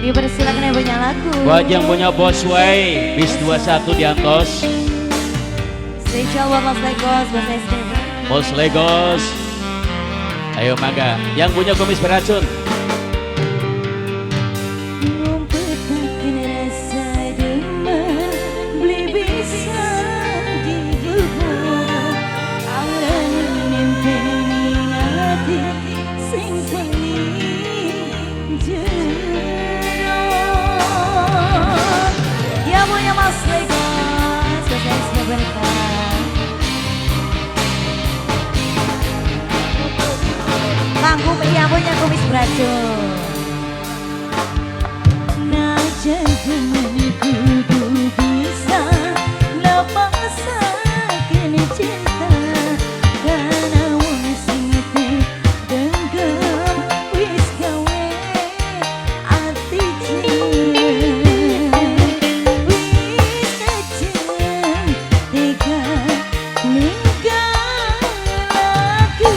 Dipersilakan yang punya lagu. Buat yang punya Bos Way, bis 21 diantos. Spesial buat Mas Legos, Bos SD. Bos Legos. Ayo mangga, yang punya kumis beracun. Ngumpetaken rasa demen, beli bisa dijual. Arane nempeli ati sing paling jero. Yang punya Mas Legos, Bos SD berkah. Kangku yang punya kumis beracun. Najan kudu bisa lepasaken cinta, karena wong sing denggem wis gawe ati jeng, wis kejeng tega ninggalake.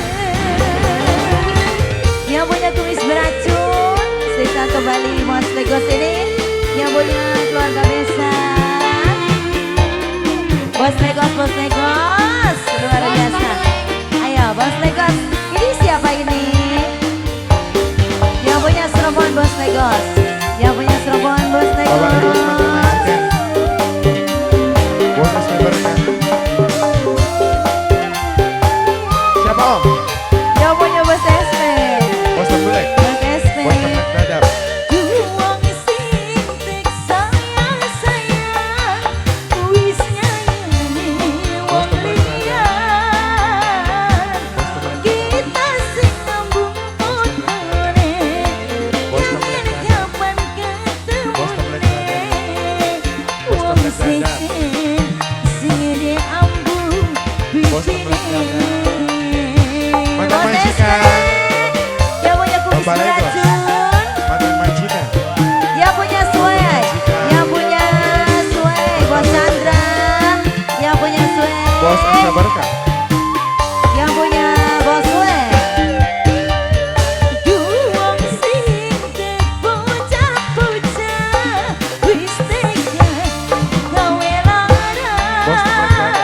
Yang punya kumis beracun, spesial kembali Mas Legos ini. Yang punya keluarga besar, Bos Legos, Bos Legos, luar biasa. Ayo Bos Legos, ini siapa ini? Yang punya serobon Bos Legos, yang punya serobon Bos Bapak Legos Legos. mantan majikan. Bos SP Berkah. Siapa Om? Yang punya Bos SP, Bos Tembelek. Bos SP. Bos Tembelek Dadap. Wong sing tek sayang sayang wis nyayangi wong liya. Bos Tembelek Dadap. Kita sing ngambung otone, Bos kangen Tembelek Dadap. kapan Bos Tembelek ketemune. Bos Wong Tembelek Dadap. sejen sing diambung Bos Tembelek pipine. Mantan Bos majikan. SP, yang punya kumis Bapak Legos. beracun. Mantan majikan. Yang punya swag, yang punya swag, Bos Chandra, yang punya swag, Bos Asa Berkah. yang punya Bos Swag. Duwong sing tek bocah-bocah wis tega gawe lara. Bos Tembelek Dadap.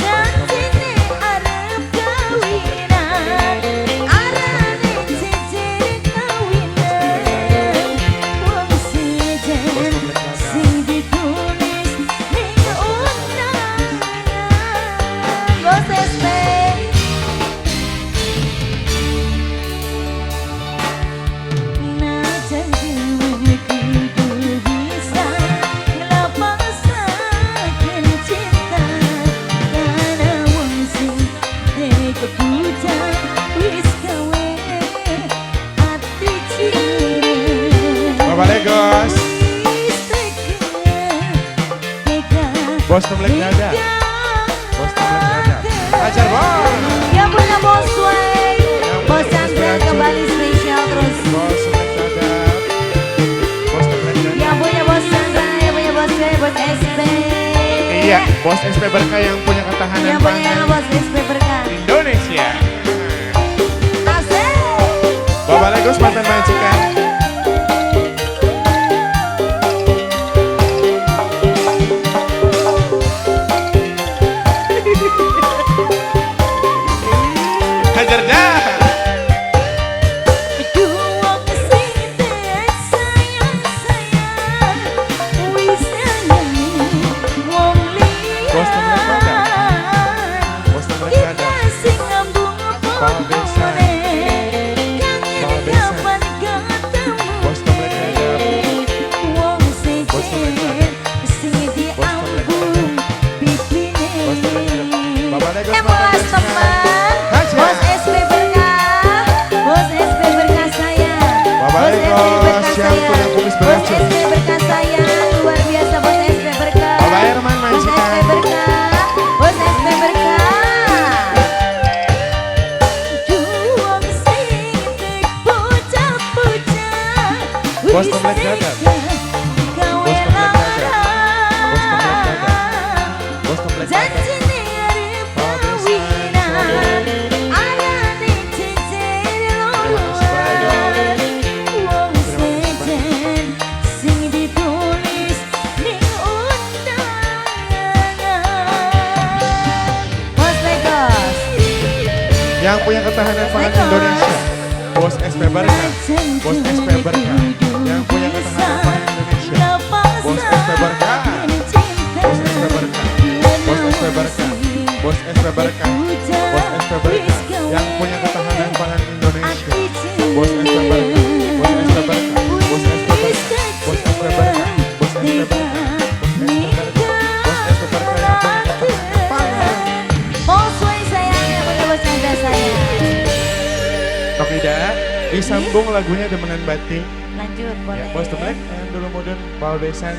Janjine arep kawinan, arane jejer kawinan. Wong sejen Bos Tembelek Dadap. sing ditulis ning undangan. Bos SP. Najan dhewe kudu bisa nglepasaken cinta, karena wong sing tek bujang wis gawe ati jere. Bapak Legos. Wis tega tega Bos Tembelek Dadap. Bos Tembelek Dadap. Ajar Bos. Yang punya Bos Sway, Yang Bos punya kumis Chandra beracun. kembali spesial terus. Bos Tembelek Dadap. Bos Tembelek Dadap. Yang punya Bos Chandra, yang punya Bos Sway, Bos SP. Iya, Bos SP Berkah yang punya ketahanan Yang punya pangan Bos SP Berkah. Indonesia. Asik. Bapak Legos mantan majikan. Hajar dah. Duwong sing tek sayang sayang wis nyayangi wong liya. Bos Tembelek Dadap. Bos Tembelek Kita Dadap. sing ngambung Pak Besan. otone, kangen Pak Besan. kapan ketemu. Bos Tembelek Dadap. Wong Bos Tembelek sejen Dadap. sing Bos Tembelek diambung pipine. Bos Tembelek Dadap. Bapak Legos Eh mantan bos majikan. teman, Hajar. Bos SP Berkah, Bos SP Berkah saya, Bapak Bos SP Legos Berkah yang saya, punya kumis Bos beracun. SP Berkah saya, luar biasa Bos SP Berkah. Bapak Herman Bos SP majikan. Berkah, Bos SP Berkah. Duwong sing tek bocah-bocah Bos wis Tembelek Dadap. tega gawe Bos Tembelek Dadap. lara. Bos Tembelek Dadap. Bos Tembelek Dadap. Janjine arep Pak Besan, kawinan, arane jejer Terima kasih banyak. loroan. Wong Terima kasih sejen Yang punya ketahanan pangan Indonesia, Bos SP Barca. Bos SP Barca. Yang punya ketahanan pangan Indonesia, Bos SP Barca. Bos SP Barca. Bos SP Barca. Bos SP Barca. Bos SP Barca. Yang punya ketahanan pangan Indonesia, Bos SP Barca. Bos SP Barca. Bos SP Barca. Bos SP Barca. Bos SP Barca. Bos SP Barca. Bos SP Barca yang punya ketahanan pangan. Bos sayang, yang punya Bos Chandra sayang. Tok Ida, disambung lagunya Demenan Batin. Lanjut boleh. Ya, Bos Demek, dulu mudun, Paul Besan.